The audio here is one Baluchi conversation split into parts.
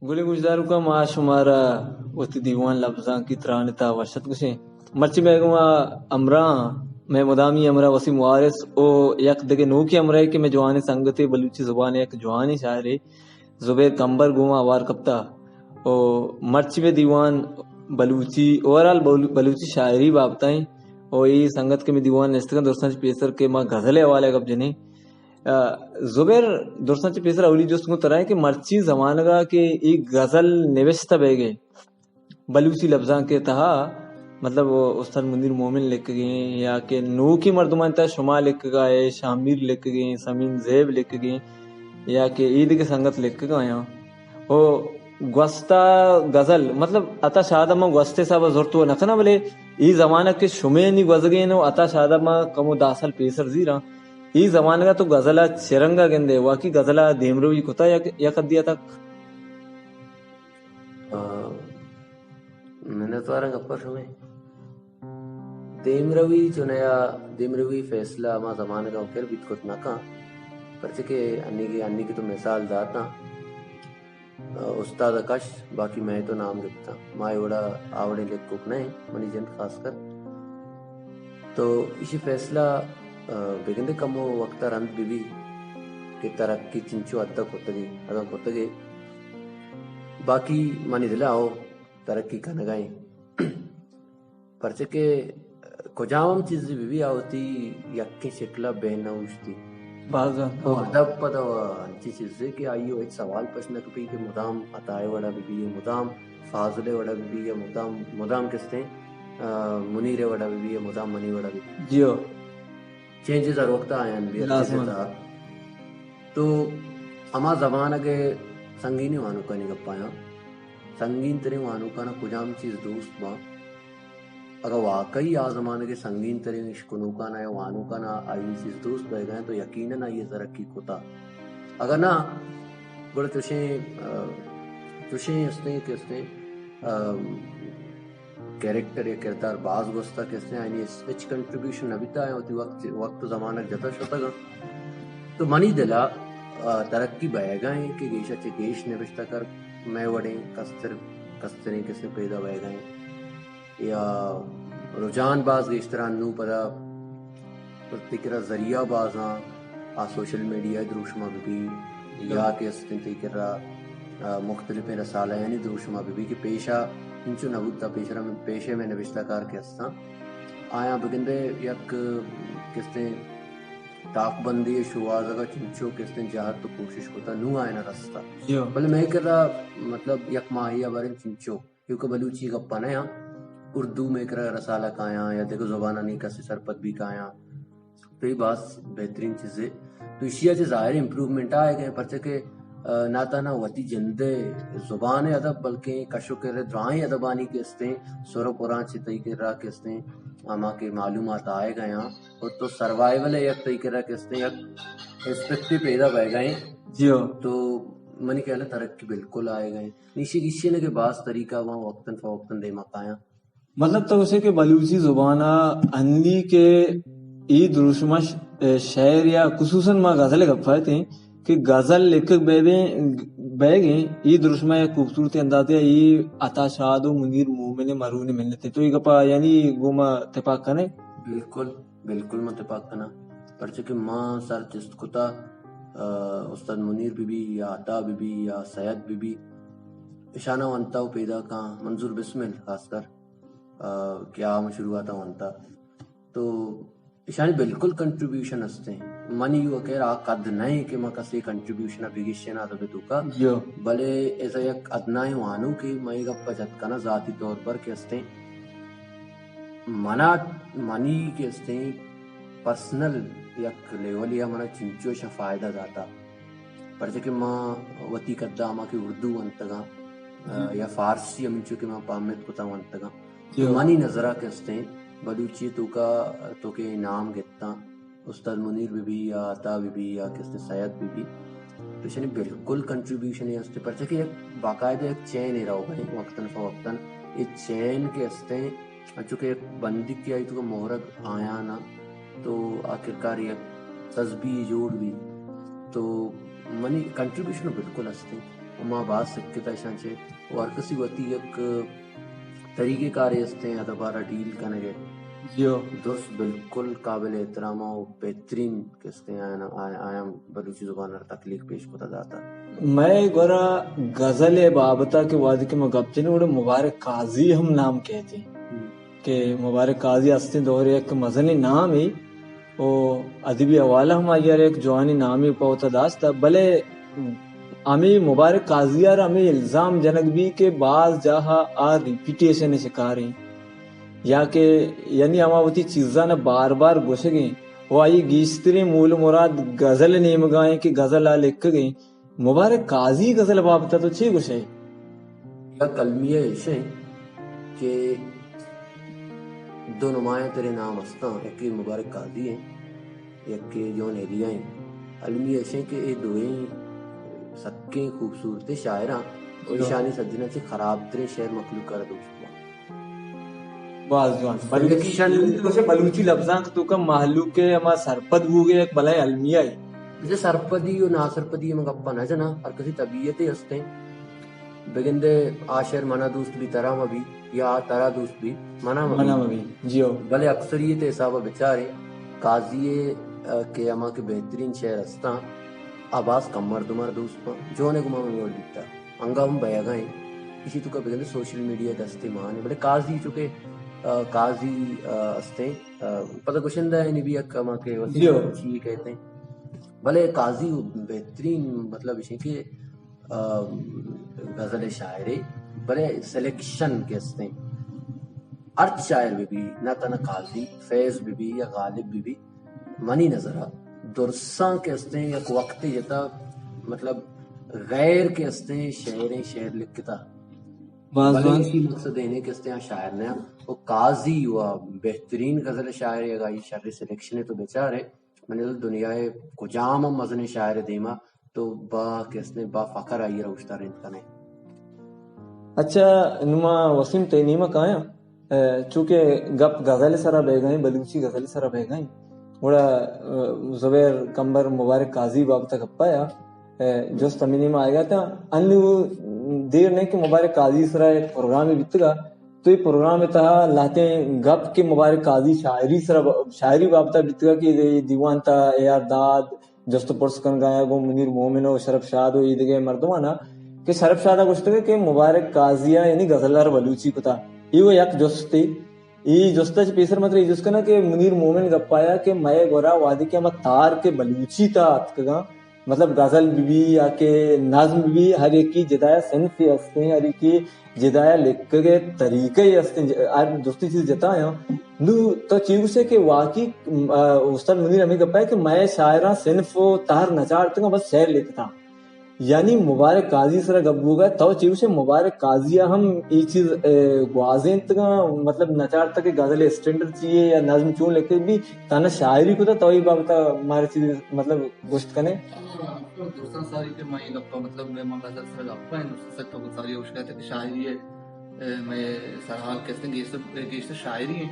گلیں گوشداروکاں، ما شمارا وتی دیوان لبزانکی تران ءِ تہا وش اتک گوشیں۔ مرچی مئے گوما ہمراہ، مئے مدامی ہمراہ وسیم وارث او یک دگہ نوکیں ہمراہے کہ مئے جوانیں سنگتے، بلوچی زبان ءِ یک جوانیں شاعرے زبیر کمبر گوما ہوار کپتا۔ او مرچی مئے دیوان بلوچی، اوورآل بلو-، بلوچی شاعری بابت ءَ ایں۔ او اے سنگت کہ مئے دیوان نشتگ اَنت، درستاں چہ پیسر کہ ما غزل ءِ حوالہ ءَ گپ جنیں۔ آ، زبیر، درستاں چہ پیسر اولی جست گوں ترا ایں کہ مرچی زمانگ ءَ کہ اے غزل نوشتہ بیگ ءَ بلوچی لبزانک ءِ تہا، مطلب، استاد منیر مومن لکھگیں یا کہ نوکیں مردمانی تہا شما لکھگا ئے، شاہمیر لکھگیں، سمین زیب لکھگیں یا کہ اے دگہ سنگت لکھگا یاں۔ او گوستا غزل، مطلب، عطا شاد ءَ من گوست ءِ حساب ءَ زرت و نہ کناں، بلے اے زمانگ کہ شمئے نی گوزگیں و عطا شاد ءَ من کمو دہ سال پیسر زیراں، اے زمانگ ءَ تو غزل ءَ چہ رنگ ءَ گندے، واقعی غزل ءَ دیمروی کتا یک، یک حدی ءَ تک؟ آ، منتواراں گپا شمئے۔ دیمروی چنیا، دیمروی فیصلہ ہما زمانگ ءَ کر بیت کت نہ کن، پرچہ کہ انی کہ، انی کہ تو مثال داتاں، آ، استاد ءَ کش، باقی مئے تو نام گپتاں۔ ما اے وڑا آ وڑیں لکھوک نہ ایں، منی جند خاص کر۔ تو ایشی فیصلہ، آ، بگندے کمو وقت ءَ رند بہ بی کہ ترقی چنچو حد ءَ کتگی، اگاں کتگی۔ باقی منی دل ءَ او ترقی کنگ ءَ ایں۔ پرچہ کہ کجام ہم چیزے بہ بی، آ وتی یکیں شکل ءَ بہ نہ اوشتی۔ باز انت۔ او ادب پدا انچیں چیزے کہ آئی ءَ ہچ سوال پش نہ کپی کہ مدام عطا ءِ وڑا بہ بی، مدام فاضل ءِ وڑا بہ بی یا مدام، مدام کستیں، آ، منیر ءِ وڑا بہ بی یا مدام منی وڑا بہ بی۔ جی ہو۔ چینجز ہر وقت آیان بی، ہر چیز ءِ تہا۔ تو ہما زمانگ ءِ سنگینیں وانوکانی گپ ءَ آیاں۔ سنگین تریں وانوکانا کجام چیز دوست باں؟ اگاں واقعی آ زمانگ ءِ سنگین تریں اشکنوکانا یا وانوکانا آئی چیز دوست بئیگا انت تو یقیناً آئی ءَ ترقی کتا۔ اگاں نہ، گڑا چوشیں، آ، چوشیں استیں کہ استیں، آ، کریکٹر یا کردار باز گوستا کہ استیں، آئینی ہچ، ہچ کنٹریبیوشن نہ بیتا، آیاں وتی وقت، وقت و زمانگ جتا شتگاں۔ تو منی دلا، آ، ترقی بئیگا ایں کہ گیشا چہ گیش نبشتہ کار مئے وڑیں کستر، کستریں کسے پیدا بئیگا ایں۔ یا رجحان باز گیشتر انوں پدا تئی کرا ذریعہ بازاں، آ سوشل میڈیا ءِ دروشما بہ بی، یا کہ استیں تئی کرا، آ، مختلفیں رسالہانی دروشما بہ بی کہ پیشا انچو نہ بوتا، پیشرا پیشے مئے نبشتہ کار کہ استاں، آیاں بگندے یک کستیں تاکبندی ءِ شوہازگ ءَ چنچو کستیں جہد و کوشش کتا، نوں آیانا رستا۔ جی ہو۔ بلے مئے کرا مطلب یک ماہی ءَ باریں چنچو کیونکہ بلوچی گپا نہ آں، اردو مئے کرا رسالہ کایاں یا دگہ زبانانی کسے سرپد بی کایاں، تو اے باز بہترین چیزے۔ تو ایشی ءَ چہ ظاہر امپروومنٹ آئے گئے، پرچہ کہ، آ، نہ تہنا وتی جند ءِ زبان ءِ ادب بلکیں کش و کر ءِ درائیں ادبانی کہ استیں سر و پراں چہ تئی کرا کہ استیں ہما کہ معلومات آئے گئے آں، اور تو سروائیول ءِ یک تئی کرا کہ استیں یک اسپیکٹ پیدا بئے گئے۔ جی ہو۔ تو منی خیال ءَ ترقی بالکل آئے گئے۔ ایشی، ایشی ءَ کہ باز طریقہ واں وقتاً فوقتاً دیما کایاں۔ مطلب تو گوشے کہ بلوچی زبان ءَ ہنی کہ اے دروشمش، اے، شعر یا خصوصاً ما غزل ءِ گپ ءَ اتیں کہ غزل لکھگ بہ بیں، بئیگیں اے دروشم ءَ یک خوبصورتیں اندازے ءَ اے عطا شاد و منیر مومن ءِ مرونیں محنت ایں۔ تو اے گپ ءَ یعنی گوں ما تپاک کنے؟ بالکل، بالکل ما تپاک کناں۔ پرچہ کہ ما سر چست کتا، آ، استاد منیر بہ بی یا عطا بہ بی یا سید بہ بی، اشاناں ونتا و پیداکاں، منظور بسمل خاص کر، آ، کہ آ ہم شروعات ءَ ونتا۔ تو اشانی بالکل کنٹریبیوشن ہستیں۔ منی و خیر آ قد نہ ایں کہ ما کسے کنٹریبیوشن ءَ بگیشین ادب ءِ توکا۔ جی ہو۔ بلے ایز اے یک ادنائیں وانوکے من اے گپ ءَ جت کناں ذاتی طور پر کہ ہستیں۔ منا، منی کہ استیں پرسنل یک لیولے ءَ منا چنچو اشاں فائدہ داتا، پرچہ کہ ما وتی قد ءَ ہما کہ اردو ونتگاں، آ، یا فارسی ہمینچو کہ ما پہمت کتاں ونتگاں، تو منی نظر ءَ کہ استیں بلوچی ءِ توکا تو کہ نام گتاں، استاد منیر بہ بی یا عطا بہ بی یا کہ استیں سید بہ بی، تو اشانی بالکل کنٹریبیوشنے است، پرچہ کہ یک باقاعدہ یک چینے روگ ءَ ایں وقتاً فوقتاً۔ اے چین کہ استیں انچو کہ یک بندیکے آئی توکا مہرگ آیانا، تو آخرکار یک تسبیح جوڑ بی۔ تو منی کنٹریبیوشن بالکل ہستیں۔ ما باز سکتا اشاں چہ، و ہر کسی وتی یک طریقہ کارے استیں ادب ء را ڈیل کنگ ء۔ جیو۔ درست بالکل قابل احترام ء و بہترین کہ استیں آیاں، آیاں، آیاں بلوچی زبان ء را تخلیق پیش کتا داتا۔ مئے گورا غزل ء بابت ء کہ وہدے کہ ما گپ جنیں گڑا مبارک قاضی ہم نام کئیت۔ ہم۔ کہ مبارک قاضی استیں دور ء یک مزنیں نامے و ادبی حوالہ ہم آئی ء را یک جوانیں نامے پہ وتا داشتہ، بلے ہمے مبارک قاضی ء را ہمے الزام جنگ بی کہ باز جاہ ء آ ریپیٹیشن ء شکار ایں یا کہ یعنی ہما وتی چیزاں بار بار گوشگ ایں و آئی گیشتریں مول و مراد غزل ء نیمگا ایں کہ غزل ء لکھگ ایں۔ مبارک قاضی غزل بابت ء تو چے گوشئے؟ یک المیہ ایش انت کہ دو نمایاں تریں نام استاں، یکے مبارک قاضی انت، یکے جون ایلیا انت۔ المیہ ایش انت کہ اے دوئیں سکیں خوبصورتیں شاعراں، و جی۔ ایشانی سجناں چہ خراب تریں شعر مخلوق ء را دوست باں۔ باز جوان۔ بلوچی، سلیکشن۔ بلوچی لبزانک توکا مہلوک ء ہما سرپد بوگ ء یک بلائیں المیہ ء۔ بچہ سرپدی و ناسرپدی ء من گپا نہ جناں، ہر کسی طبیعتے ہستیں۔ بگندے آ شعر منا دوست بی، ترا مہ بی، یا آ ترا دوست بی، منا مہ بی۔ منا مہ بی، جی ہو۔ بلے اکثریت ء حساب ء بچارے، قاضی ء، ا، کہ ہما کہ بہترین شعر ہستاں، آ باز کم مردماں دوست باں۔ جون ء گما ہمے وڑ بیتا۔ انگا ہم بئیگا ایں۔ ایشی توکا بگندے سوشل میڈیا دستے مان ایں، بلے قاضی چونکہ، آ، قاضی، آ، استیں، آ، پدا گشندہ یعنی بھی یک ہما کہ وسیع جی ہو۔ چی کہتے ہیں۔ بلے قاضی بہترین مطلب ایشی کہ، آ، غزل شاعرے، بلے سلیکشن کہ استیں۔ ہرچ شاعر بہ بی، نہ تنہا قاضی، فیض بہ بی یا غالب بہ بی، منی نظر ء درساں کہ استیں یک وقتے جتا، مطلب غیر کہ استیں شعریں شعر لکھتا۔ باز بلے باز۔ اسی مقصد اینے کہ استیں آ شاعر نہ و قاضی و بہترین غزل شاعر اگا ای شر سلیکشن تو بچارے، من دنیا ء کجام ہم مزنیں شاعر دیما تو با کہ استیں با فخر آئی ء را اوشتارینت کنے۔ اچھا، نوں ما وسیم تئی نیمگ ء کایاں۔ ء، چونکہ گپ غزل ء سرا بیگا ایں، بلوچی غزل ء سرا بیگا ایں، گڑا، ء، زبیر کمبر مبارک قاضی بابت ء گپ ء یا، ء، جست ہمے نیمگ ء آیگ ء اتاں۔ انوں دیر نہ کہ مبارک قاضی سرا یک پروگرامے بیتگ ء، تو اے پروگرام ء تہا لہتیں گپ کہ مبارک قاضی شاعری سرا ب-، شاعری بابت ء بیتگ ء کہ اے دیوان تہا اے آر داد، جست و پرس کنگا یا گوں منیر مومن و شرف شاد و ایدگہ مردمانا کہ شرف شادا گوشتگ کہ مبارک قاضی ء یعنی غزل ء را بلوچی کتا۔ اے و یک جستے۔ اے جست ء چہ پیسر مطلب اے جست کناں کہ منیر مومن گپایا کہ مئے گورا وہدے کہ ہما تار کہ بلوچی تا اتکگاں، مطلب غزل بہ بی یا کہ نظم بہ بی، ہر یکی جدایا صنفے استیں، ہر یکی جدایا لکھگ ء طریقہ ئے استیں، ج-، ہر درستیں چیز جتا آں۔ نوں تو چی گوشے کہ واقعی، م-، آ، استاد منیر ہمے گپا ہے کہ مئے شاعراں صنف و تہر نچارتگاں، بس شعر لکھتاں۔ یعنی مبارک قاضی سرا گپ بوگا، تو چی گوشے مبارک قاضی ء ہم اے چیز، اے، گوازینتگاں، مطلب نچارتگ کہ غزل اسٹینڈرڈ چی ہے یا نظم چون لکھے بھی، تانا شاعری کو تو اے بابت مارے چیز مطلب گوشت کنے؟ درستاں ساری کہ ما اے گپا مطلب مئے من غزل سرا گپا ہیں، درستاں ساری تو ساری ہوش کہتے کہ شاعری ہے، اے، مئے سرحال کہتے ہیں، گیشتر، گیشتر شاعری ہیں۔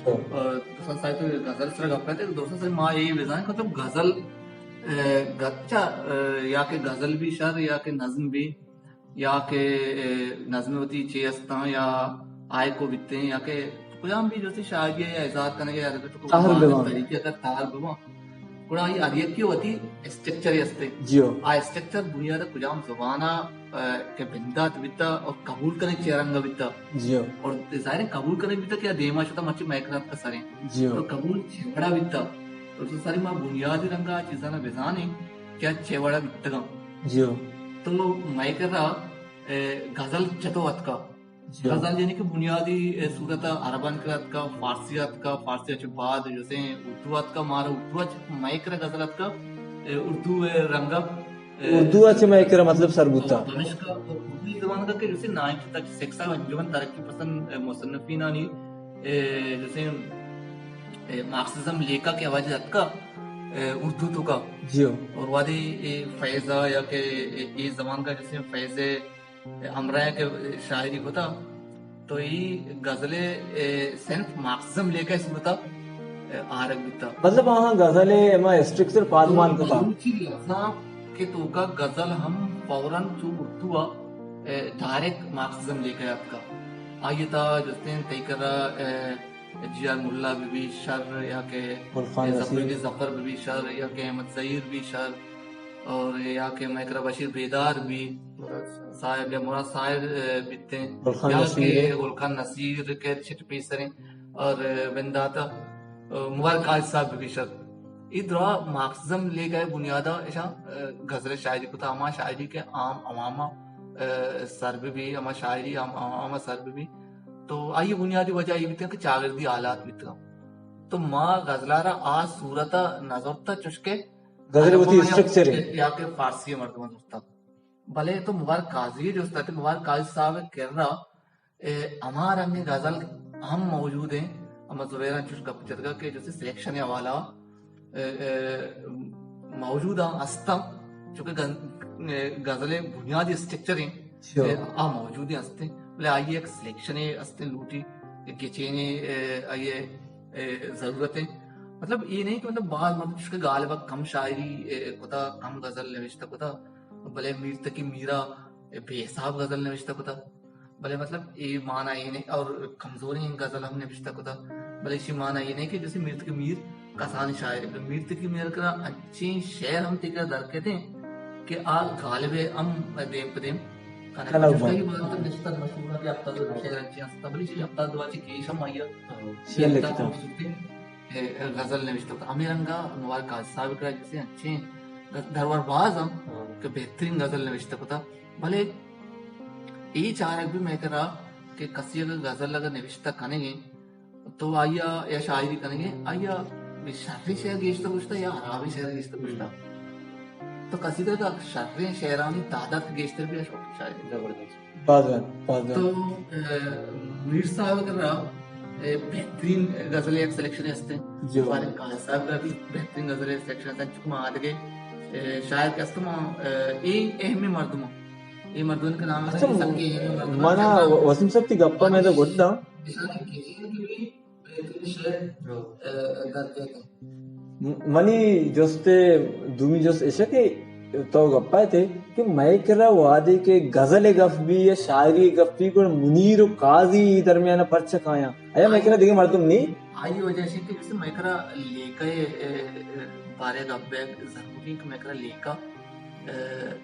اور درستاں ساری تو غزل سرا گپا ہے، درستاں ساری ما اے بزاں کہ مطلب غزل، اے، گ-، اچھا، اے، یا کہ غزل بھی شر یا کہ نظم بھی، یا کہ، اے، نظم وتی چے استاں یا آئے کو بیتے ہیں یا کہ کجام بھی جو سی شاعری ہے یا اظہار کرنے کے یا ادب تو تحر بباں۔ طریقے اگر تحر بباں۔ گڑا آئی ہر یکے وتی اسٹرکچرے استے۔ جیو۔ آ اسٹرکچر بنیاد کجام زبان ء، ء، کہ بندات بیتا اور قبول کنگ چے رنگ بیتا۔ جیو۔ اور ظاہر ہے قبول کنگ بیتا کہ آ دیما شتا مرچی مئے کرا اتکا سریں۔ جیو۔ اور قبول چے وڑا بیتا۔ اور تو ساری ما بنیادی رنگا آ چیزانا بزانیں کہ آ چے وڑا بیتگاں۔ جیو۔ تو مئے کرا، اے، غزل چتو اتکا۔ جی۔ غزل یعنی کہ بنیادی، اے، صورت عربان کرا اتکا، فارسی اتکا، فارسی چہ بعد جیسے اردو اتکا، مارا اردو چہ مئے کرا غزل اتکا، اے، اردو، اے، رنگا، اے، اردو چہ مئے کرا مطلب سر بوتا۔ پمشکا اردو زبان کا کہ جیسے نائنٹی تک سکس انجمن ترقی پسند، اے، مصنفینانی، اے، جیسے، اے، مارکسزم لیکا کہ واجہ اتکا، اے، اردو تو کا۔ جی۔ اور وادی اے فیضا یا کہ اے، اے زبان کا جیسے فیضے ہمراہ کہ شاعری کتا، تو ای غزل، اے، صنف مارکسزم لیکہ صورتا، اے، آرگ بیتا۔ مطلب، ہاں، غزل اے، ہما اسٹرکچر پادمان کتا۔ بلوچی لفظاں کہ توکا غزل ہم فوراً چو اردو ءَ، اے، ڈائریکٹ مارکسزم لیکہ ءَ اتکا۔ آئی ءِ تہا جستیں تئی کرا، اے، جی آر ملا بہ بی شر یا کہ گل خان اے، نصیر۔ ظفر علی ظفر بہ بی شر یا کہ احمد ظہیر بی شر اور یا کہ مئے کرا بشیر بیدار بی صاحب یا مراد صاحب، اے، بیتیں گل خان یا نصیر۔ کہ گل خان نصیر کہ چٹ پیسریں اور، اے، بنداتا، اے، مبارک قاضی صاحب بہ بی شر۔ اے درا مارکسزم لیکہ ءِ بنیادا اشاں، اے، غزل شاعری کتا، ہما شاعری کہ عام عوام ءَ، اے، سر بہ بی، ہما شاعری عام عوام ءَ سر بہ بی۔ تو آئی بنیادی وجہ اے بیتگ کہ چاگردی حالات بیتگ۔ تو ما غزل ءَ را آ صورت ءَ نہ زرتا چوشکہ غزل وتی علماں یا، اسٹرکچر ہے۔ یا کہ فارسی مردم زرتا۔ بلے تو مبارک قاضی جست ات، مبارک قاضی صاحب کرا اے، ہما رنگیں غزل ہم موجود ہیں، ہما زبیران چوش گپ جتگا کہ جیسے سلیکشن حوالہ، اے، اے، موجود ہیں، ہستاں، چونکہ گن-، اے، غزل بنیادی اسٹرکچر ہیں، اے، آ موجود ہیں، ہستیں، بلے آئی ایک سلیکشن ہستیں لوٹی، ایک گچینے، اے، آئی، اے، ضرورت ہیں۔ مطلب، یہ نہیں کہ مطلب بعض مطلب چوش کہ غالبا کم شاعری، اے، کتا، کم غزل نوشتہ کتا، بلے میر تقی میرا، اے، بے حساب غزل نوشتہ کتا۔ بلے مطلب اے معنی اے نہیں، اور کمزوریں غزل ہم نوشتہ کتا، بلے اشی معنی اے نہیں کہ جیسے میر تقی میر کسانیں شاعر ہے۔ میر تقی میر کرا انچیں شعر ہم تئی کرا در کیتیں کہ آ غالب ہم دیم پہ دیم کنگ۔ کنگ بنت۔ بات تو نشتگ مشہور ہے کہ ہفتاد و دو شعر انچیں ہستا، بلے اشی ہفتاد و دو چی گیش ہم آئی ءَ ہاں۔ شعر لکھتا۔ اے، غزل نوشتہ کتا۔ ہمے رنگا مبارک قاضی صاحب کرا جیسے انچیں درور باز ہم ہاں۔ کہ بہترین غزل نوشتہ کتا۔ بلے اے چارگ بی مئے کرا کہ کسی اگر غزل اگر نوشتہ کنگیں تو آئی ءَ یا شاعری کنگیں، آئی ءَ شریں شعر گیشتر گوشتہ یا حرابیں شعر گیشتر گوشتہ۔ تو کسی طرح شریں شعرانی تعداد گیشتر بی شوق شاعری۔ زبردست۔ باز، باز۔ تو، اے، میر صاحب کرا، اے، بہترین غزل ایک سلیکشن ہستے۔ جو۔ مبارک قاضی صاحب کرا بی بہترین غزل ایک سلیکشن ہستے۔ چونکہ ما آدگے، اے، شاعر کہ ہستے ما، اے، اے اہم مردم اے مردم کے نام اچھا، سب کے اہم مردم منا و-، وسیم صاحب تئی گپا میں تو گڈ داں۔ اشانی کیچین کی بھی بہترین شعر، اے، در کیتے۔ م-، منی جست، دومی جست ایشا کہ تو گپا تے کہ مئے کرا وہدے کہ غزل گپ بی یا شاعری گپ بی، گڑا منیر و قاضی درمیان پرچہ کایاں؟ آیا مئے کرا دگہ مردم نی؟ آئی وجہ اشی کہ جیسے مئے کرا لیکہ، اے، اے، بارے گپ بے ضروری کہ مئے کرا لیکہ، اے،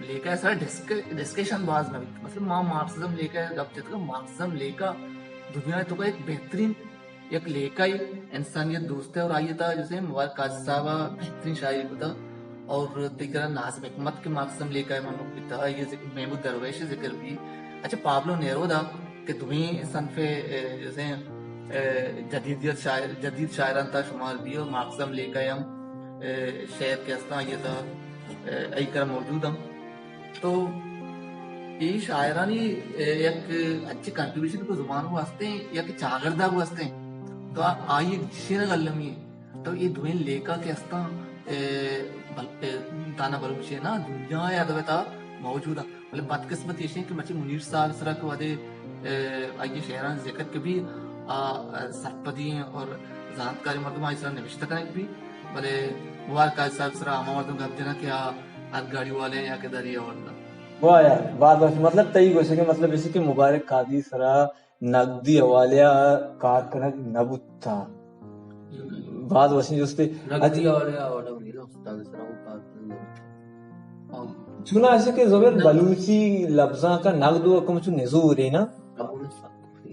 لیکہ سرا ڈسک-، ڈسکشن باز نہ بیت۔ مطلب ما مارکسزم لیکہ گپ جتگ، مارکسزم لیکہ دنیا تو کا ایک بہترین یک لیکہ انسانیت دوست ہے اور آئی تہا جیسے مبارک قاضی صاحب بہترین شاعری کتا اور تئی کرا ناظم حکمت کے مارکسزم لیکہ من بیتا، یہ ذکر، محمود درویش ذکر بھی۔ اچھا، پابلو نیرودا کہ دوئیں صنف، اے، جیسے، اے، جدیدیت شاعر، جدید شاعران تہا شمار بی اور مارکسزم لیکہ ہم، اے، شعر کے ہستاں آئی تہا، اے، آئی کرا موجود ہم۔ تو اے شاعرانی، اے، یک انچیں کنٹریبیوشن کو زبان کو ہستے، یک چاگردا کو ہستے۔ تو آ-، آئی ایک جشن المی ہے۔ تو اے دوئیں لیکہ کے ہستاں، اے، بل-، اے، تانا بلوچی نا دنیا ءِ ادب ءِ تہا موجود انت۔ بلے بدقسمتی ایش انت کہ مرچی منیر صاحب ءِ سرا کہ وھدے، اے، آئی ءِ شعرانی ذکر کہ بی، آ، آ، سرپدی اور زانتکاریں مردم آئی سرا نوشتہ کنگ بی، بلے مبارک قاضی صاحب ءِ سرا ہما مردم گپ جناں کہ آ ہر گاڑی والے یا کہ دریا والے۔ واہ یار، باز وش۔ مطلب تئی گوشگ ءِ مطلب ایش کہ مبارک قاضی ءِ سرا نقدی حوالے ءَ کار کنگ نہ بوتاں۔ باز وشیں جستے۔ نقدی حوالے ءَ آرڈر نہیں نا، استاد ءِ سرا وہ کار کنگ نہ بوتاں۔ چوناہا کہ زبیر نقد۔ بلوچی لبزانک ءَ نقد ءَ کم چو نزورے نا۔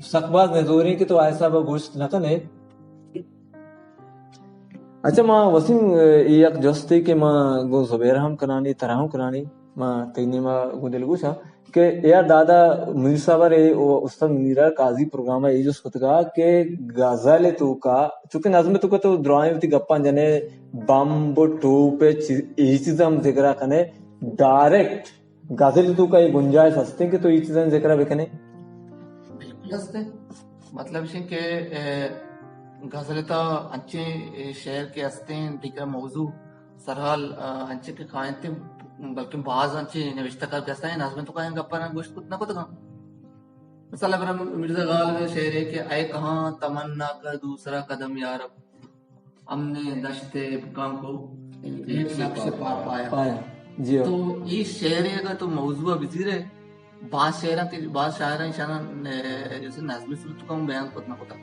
سک باز نزورے کہ تو آئی ءِ حساب ءَ گوشت نہ کنے۔ اچھا، ما وسیم، اے یک جستے کہ ما گوں زبیر ہم کنانی، ترا ہم کنانی، ما تئی نیما گوں دلگوش آں۔ کہ یار دادا منیر صاحب ءَ اے استاد منیر ءَ قاضی پروگرام ءَ اے جست کتگ کہ غزل ءِ توکا، چونکہ نظم ءِ توکا تو درائیں وتی گپاں جنے، بمب و ٹوپ ءِ چیز، اے چیز ہم ذکر ءَ کنے، ڈائریکٹ غزل ءِ توکا اے گنجائش ہستیں کہ تو اے چیزاں ذکر ءَ بکنے؟ بالکل ہستیں۔ مطلب اش کہ، اے، غزل ءِ تہا انچیں، اے، شعر کہ ہستیں، دیگر موضوع سرحال، آ، انچیں کہ کاینت، بلکیں باز انچیں نوشتہ کار کہ ہستاں، نظم ءِ توکا آیاں گپاں گوشت کت نہ کتگاں۔ مثال ءَ برا مرزا غالب ءِ شعرے کہ اے کہاں تمنا کا دوسرا قدم یارب، ہم نے دشت ابکاں کو ایک نقش پا پایا۔ پایا۔ جی ہو۔ تو اے شعر ءَ اگاں تو موضوع ءَ بزیرے، باز شعراں کہ، باز شاعراں ایشاناں، اے، جیسے نظمی صورت ءَ ہم بیان کت نہ کتا۔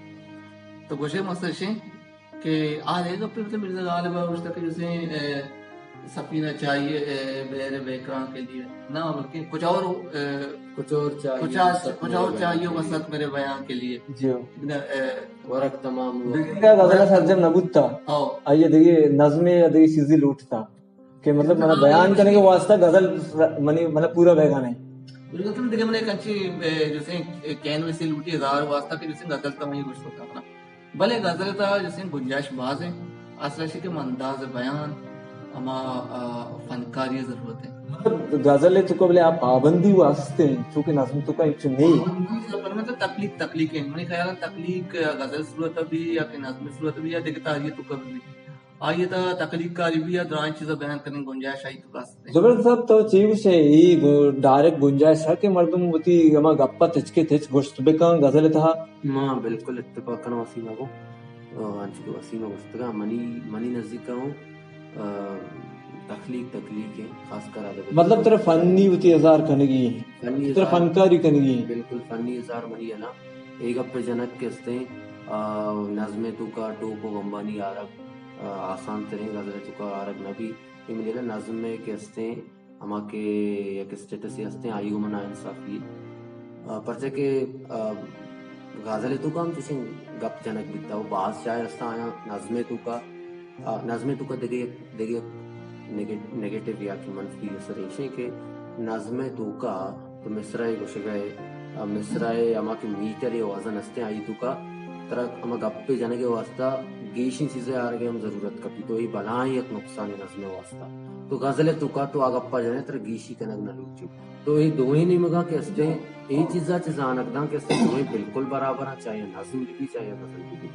تو گوشے مقصد اش انت کہ آ اے گپے مطلب مرزا غالب ءَ گوشتا کہ جیسے، اے، سفینہ چاہیے، اے، بحر بیکران کے لیے۔ نہ، بلکہ کچھ اور، اے، کچھ اور چاہیے، کچھ اور، وسعت کچھ اور میرے چاہیے بیان کے لیے۔ وسعت میرے بیان کے لیے۔ جی ہو۔ نہ، اے، ورق تمام ہوا۔ دگہ غزل سرجم نہ بوتا۔ ہاں۔ آئی دگہ نظم یا دگہ چیزی لوٹتا۔ کہ مطلب منا بیان کرنے کے واسطہ غزل منی مطلب پورا بیگا نہیں۔ بالکل، تم دگہ منا ایک اچھی، اے، جیسے کینوس سے لوٹی ہزار واسطہ کہ جیسے غزل تو وہیں گوشت ہوتا اپنا۔ بلے غزل تا جیسے گنجائش باز ہے، اصل ہے کہ من انداز بیان ہما، آ، فنکاری ضرورت ہے۔ مطلب غزل تو قبل آپ پابندی واسطے، چونکہ نظم تو کا ایک نہیں۔ پابندی ضرورت ہے، مطلب تخلیق، تخلیق ہے۔ منی خیال ہے تخلیق غزل صورت بھی یا کہ نظم صورت بھی یا دگہ تاریخ تو قبل بھی۔ آئی ءِ تہا تخلیق کاری بھی ءُ درائیں چیزاں بیان کنگ ءِ گنجائش آئی ءِ تہا است۔ زبیر صاحب، تو چے گوش ئے، اے گو-، ڈائریکٹ گنجائش ہے کہ مردم وتی ہما گپ ءَ تچک ءَ تچک گوشت بکن غزل ءِ تہا؟ ما بالکل اتفاق کناں وسیم ءَ گوں۔ آ، انچو کہ وسیم ءَ گوشتگ ءَ، منی، منی نزیک ءَ ہوں، آ، تخلیق، تخلیق ہے، خاص کر ادب۔ مطلب ترا فنی وتی اظہار کنگی ہے؟ فنی ترا اظہار، فنکاری کنگی ہے؟ بالکل فنی اظہار منی ہے نا۔ اے گپ ءِ جنک کہ استیں، آ، نظم ءِ توکا ٹوپ ءُ بمبانی آرگ، آ، آسان تریں، غزل ءِ توکا آرگ نہ بی۔ اے منی نظم ءِ کہ استیں، ہما کہ یک اسٹیٹسے استیں، آئی گوں من ناانصافی۔ آ، پرچہ کہ، آ، غزل ءِ توکا ہم چشیں گپ جنک بیتا ءُ باز شاعر استاں آیاں نظم ءِ توکا، آ، نظم ءِ توکا دگہ یک، دگہ یک نیگیٹ-، نیگیٹو یا کہ منفی اثر ایشیں کہ نظم ءِ توکا تو مصرع ءِ گوشگ ءَ ئے، آ، مصرع ءِ ہما کہ میٹر ءُ وزن استیں، آئی توکا ترا ہما گپے جنگ ءِ واسطہ گیشیں چیزے آرگ ءِ ہم ضرورت کپی، تو اے بلاہیں یک نقصانے نظم ءِ واسطہ۔ تو غزل ءِ توکا تو آ گپا جنے ترا گیشی کنگ نہ لوٹی۔ تو اے دوئیں نیمگاں کہ استیں، اے چیزا چہ زانگ داں کہ استیں دوئیں بالکل برابر آں، چاہے نظم بہ بی، چاہے غزل بہ بی۔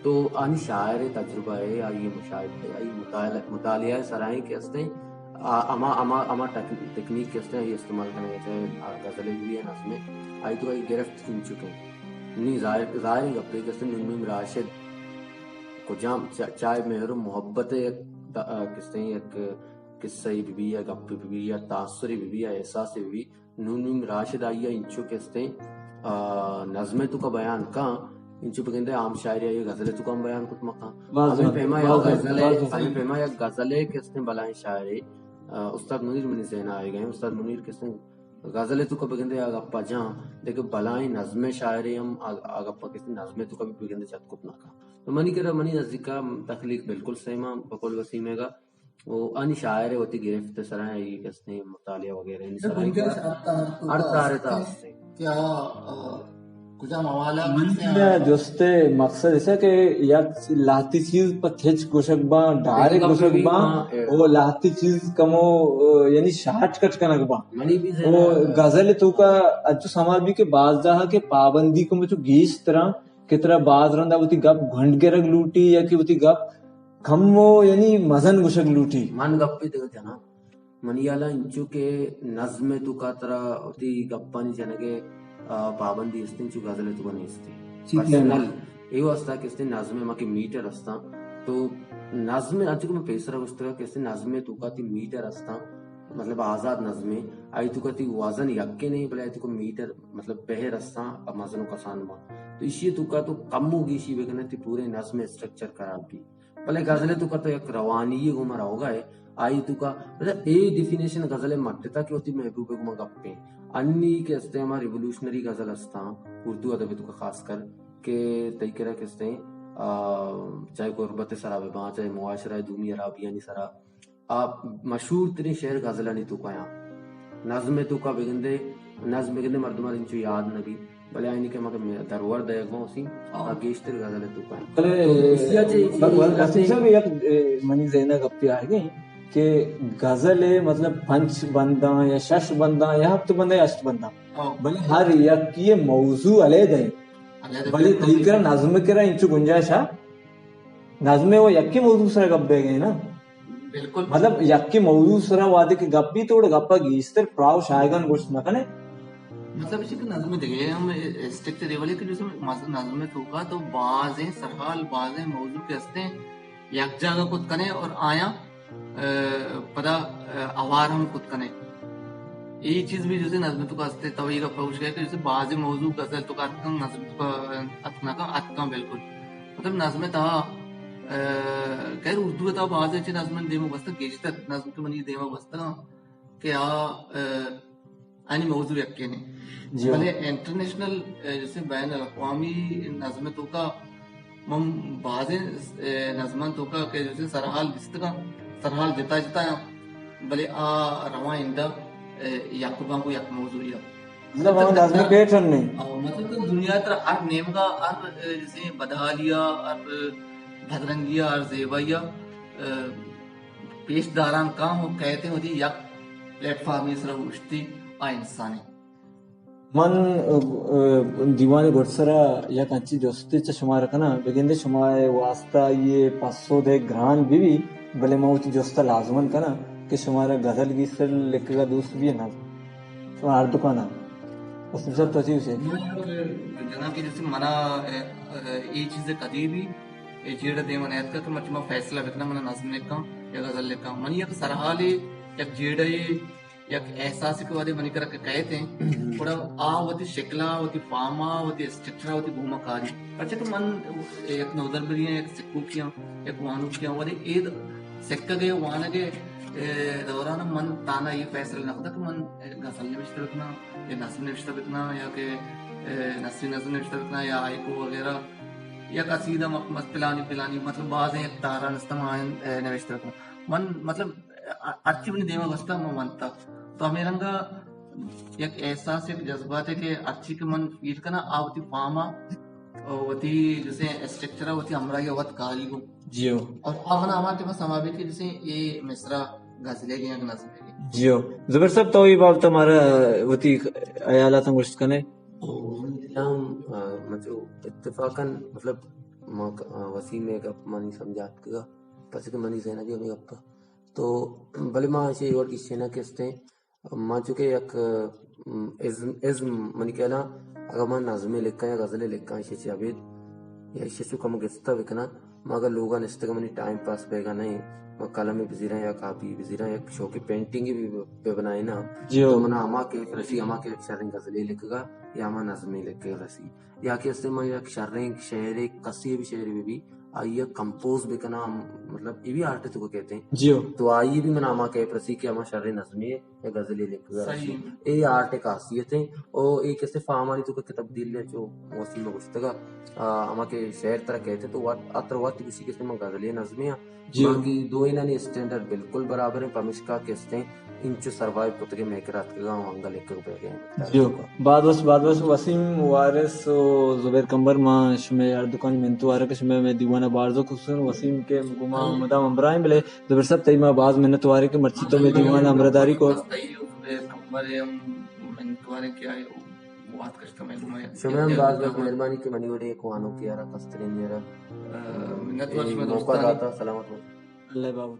تو آنی شاعر ءِ تجربہ ءَ، آئی ءِ مشاہدہ ءَ، آئی ءِ مطالعہ، مطالعہ ءِ سرا ایں کہ استیں، آ، ہما، ہما، ہما ٹیک-، تکنیک کہ استیں، آئی استعمال کنگ ءَ، چاہے غزل بہ بی یا نظم ءِ، آئی توکا آئی گرفت چنچک ایں۔ نی ظاہر، ظاہریں گپے کہ استیں نون میم راشد کجام چا-، چاہے مہر ءُ محبت ءِ یک دا-، آ، کہ استیں یک قصہ بہ بی یا گپے بہ بی یا تاثرے بہ بی یا احساسے بہ بی، نون میم راشد آئی ءَ انچو کہ استیں، آ، نظم ءِ توکا بیان کاں، انچو بگندے عام شاعرے آئی ءَ غزل ءِ توکا ہم بیان کت مکاں۔ واضح، ہمے پیما یک واضح، غزلے، واضح۔ ہمے پیما یک غزلے کہ استیں بلاہیں شاعرے، آ، استاد منیر منی ذہن ءَ آئیگ ءَ ایں۔ استاد منیر کہ استیں غزل ءِ توکا بگندے آ گپا جاں، دگہ بلاہیں نظم ءِ شاعرے ہم آ، آ گپا کہ استیں نظم ءِ توکا بھی بگندے جت کت نکاں۔ تو منی کرا منی نزیکا تخلیق بالکل سیما بقول وسیم ءِ گا۔ ءُ آنی شاعر ءِ وتی گرفت ءِ سرا اے کہ استیں مطالعہ وغیرہ آنی سرا گنجائش ہر تہر تو ہر تہر ءِ تہا است۔ کہ آ، آ، کجام حوالہ منی جست ءِ مقصد ایش کہ یک لہتی چیز پہ تچک گوشگ باں، ڈائریکٹ گوشگ باں، ہاں، اے۔ ءُ لہتی چیز کمو، آ، یعنی شارٹ کٹ کنگ باں۔ منی بھی ذہن ءَ غزل ءِ توکا انچو سما بی کہ باز جاہ کہ پابندی کمو چو گیش تراں کہ ترا باز رندا وتی گپ گونڈ گرگ لوٹی یا کہ وتی گپ کمو یعنی مزن گوشگ لوٹی۔ من گپے دگہ جناں۔ منی ہیالا انچو کہ نظم ءِ توکا ترا وتی گپانی جنگ ءِ، آ، پابندی است انچو غزل ءِ توکا نیست۔ ٹھیک ہے۔ پرسنل اے واسطہ کہ استیں نظم ءِ ما کہ میٹر استاں، تو نظم ءِ انچو کہ من پیسرا گوشتگ کہ استیں نظم ءِ توکا تی میٹر استاں، مطلب آزاد نظمے، آئی توکا تی وزن یکے نہیں، بلے آئی توکا میٹر مطلب بحر استاں، مزن ءُ کسان باں۔ تو ایشی ءِ توکا تو کمو گیشی بکنے تی پورے نظم ءِ اسٹرکچر خراب بی۔ بلے غزل ءِ توکا تو یک روانی یے گوما روگا ئے، آئی توکا، مطلب، اے ڈیفینیشن غزل ءِ مٹتا کہ وتی محبوب ءِ گوما گپیں۔ انی کہ استیں ہما ریولوشنری غزل استاں، اردو ادب ءِ توکا خاص کر، کہ تئی کرا کہ استیں، آ، چاہے غربت ءِ سرا بہ باں، چاہے معاشرہ ءِ دومی ہرابیانی سرا، آ مشہور ترین شعر غزلانی توکا آں۔ نظم ءِ توکا بگندے، نظم بگندے مردماں انچو یاد نہ بی، بلے آئینی کہ مگہ درور دئیگ باں اسی، آ۔ آ گیشتر غزل ءِ توکا آں۔ بلے تو اسی ءَ چہ، وسیم صاحب، یک، اے، منی ذہن ءَ گپے آئیگ ایں کہ غزل ءِ مطلب پنچ بنداں یا شش بنداں یا ہفت بنداں یا ہشت بنداں، آ۔ بلے ہر یکی ءِ موضوع علیحدہ ایں۔ علیحدہ بلے بالکل۔ تئی کرا نظم ءِ کرا انچو گنجائش آ نظم ءَ و یکے موضوع سرا گپ بیگ ءَ نا۔ بالکل۔ مطلب یکے موضوع سرا وہدے کہ گپ بیت، تو گپ ءَ گیشتر پراہ و شاہگان گوشت نہ کنے۔ مطلب ایش کہ نظم دگہ ہم اسٹرکچر اے وڑے کہ جیسے مز-، نظم توکا تو بازیں سرحال، بازیں موضوع کہ ہستیں، یک جاگہ کت کنے اور آیاں ء، پدا، ء، اوار ہم کت کنے۔ اے چیز بھی جیسے نظم تو کا استے، تو یہ گپ پوچھ گئے کہ جیسے بعض موضوع غزل تو کا اتکن، نظم تو کا اتکنا کا اتکن بالکل۔ مطلب نظم تہا، ء، خیر اردو تہا بعض چیز نظم دیما بستا گیشتر، نظم تو منی دیما بستا کہ آ، ء، آنی موضوع یکے نے۔ جی۔ بلے انٹرنیشنل، ء، جیسے بین الاقوامی نظم توکا من بازیں، ء، نظمان توکا کہ جیسے سرحال دیستگاں، سرحال جتا جتا آں، بلے آ رواں اندا، ء، یک بانگو یک موضوعی آ۔ مطلب ہم نظم پیٹرن نے۔ آ، مطلب تو دنیا تر ہر نیمگا، ہر، ء، جیسے بدحالی آ، ہر بدرنگی آ، ہر زیبائی آ، ء، پیش داران کاں و کئیت وتی یک پلیٹ فارمی سرا اوشتی آ انسانے۔ من، ء، ء، دیوان گڈسرا یک انچی جستے چہ شمارا کناں، بگندے شما اے واسطہ یہ پسو دے گران بی بی، بلے من وتی جستا لازمن کناں کہ شمارا غزل گیسر لکھگا دوست بی نہ؟ شما ہر دکانا۔ اس بسر تو چی اسے؟ جناب کہ جیسے منا، ء، ء، یہ چیز کدی بھی اے جیڑہ دیما نیاتکا کہ مرچی ما فیصلہ بکناں، منا نظم لکھاں یا غزل لکھاں۔ منی یک سرحالے، یک جیڑہے، یک احساسے کہ وہدے منی کرا کہ کئیت ایں، گڑا آ وتی شکلا، وتی فارما، وتی اسٹرکچرا، وتی گوما کاری۔ پرچہ کہ من یک نودربرے آں، یک سکوکے آں، یک وانوکے آں، وہدے اے سکگے وانگے، اے، دوران من تانا یہ فیصلہ نہ کتا کہ من غزل نوشتہ بکناں یا نظم نوشتہ بکناں یا کہ، اے، نثری نظم نوشتہ بکناں یا ہائیکو وغیرہ۔ یک قصیدہ م-، مس-، پلانی پلانی، مطلب، بازیں یک تاران است، من آیاں، اے، نوشتہ کن۔ من، مطلب، ا-، ہرچی منی دیما گوشتہ من ونتہ۔ تو ہمے رنگا یک احساس، یک جذباتے کہ ہرچی کہ من فیل کناں، آ وتی فارما، وتی جیسے اسٹرکچرا، وتی ہمراہیا وت کاری گوں۔ جیو۔ اور آ منا ہما ٹائما سما بیت کہ جیسے اے مصرع غزلے گے یا نظمے گے۔ جیو۔ زبیر صاحب، تو اے بابت مارا وتی خیالاتاں گوشت کنے؟ من دلام، آ، مچو اتفاقاً، مطلب، ما ک-، آ، وسیم ءِ گپ منی سمجھ ءَ اتکگ ءَ، پرچہ کہ منی ذہن ءَ بھی ہمے گپ ءَ۔ تو بلے ما ایشی ءَ اے وڑ گیشیناں کہ استیں، ما چونکہ یک، ام، ازم، ازم منی خیال ءَ اگاں ما نظمے لکھاں یا غزلے لکھاں، ایشی ءَ چہ ابید یا ایشی ءَ چو کم گستا بکناں، ما اگاں لوگ ءَ نشتگ ءَ منی ٹائم پاس بیگ ءَ نہ ایں، ما قلمے بزیراں یا کاپی بزیراں، یک شوقیں پینٹنگے بہ، بہ بنائیناں، جی ہو۔ تو منا ہما کیف رسی، ہما کیف شریں غزلے لکھگ ءَ یا ہما نظمے لکھگ ءَ رسی۔ یا کہ استیں من یک شریں شعرے، کسے بھی شعرے بہ بی، آئی ءَ کمپوز بکناں، مطلب، اے بھی آرٹ ءِ توکا کئیت ایں۔ جی ہو۔ تو آئی ءَ بھی منا ہما کیف رسی کہ ہما شریں نظمے یا غزلے لکھگ ءَ رسی۔ صحیح۔ اے آرٹ ءِ خاصیت ایں۔ او اے کہ استیں فارمانی توکا کہ تبدیلی چو وسیم ءَ گوشتگ ءَ، آ، ہما کہ شعر ترا کئیت تو وت، آ ترا وت گوشی کہ استیں من غزلے نظمے آں۔ جی۔ باقی دوئینانی اسٹینڈرڈ بالکل برابر ایں، پمیشکا کہ استیں انچو سروائیو کتگیں مئے کرا اتکگاں و انگہ لکھگ بیگ ءَ ایں۔ جی۔ باز وش، باز وش وسیم وارث و زبیر کمبر، ما شمئے ہر دوکانی منتوار کہ شمئے مئے دیوان ءَ بارزو کسون۔ وسیم کہ گوں ما مدام ہمراہ ایں، بلے زبیر صاحب، تئی ما باز منتوار ایں کہ مرچی تو مئے دیوان ءَ ہمراہداری کو۔ زبیر کمبر ءِ ہم منتوار ایں کہ آئی وات کشتہ مئے گوما۔ شمئے ہم باز باز مہربانی کہ منی وڑیں یک وانوکے ءَ را، کستریں ءَ را، آ، منتوار اے شمئے موقع دوستانی۔ داتا۔ سلامت بات۔ اللہ بابو۔